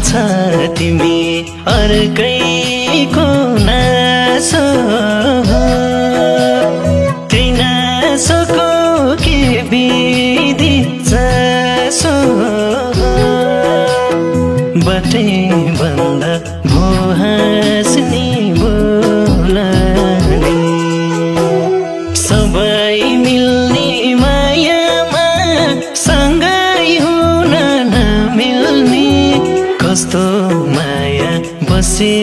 छ तिमी अर्कैको नासो त्यही नासोको के विधि चासो बाटै बन्द भो हाँस्ने बोलाने सबै मिल्ने मायामा सँगै हुन नमिल्ने कस्तो माया बसे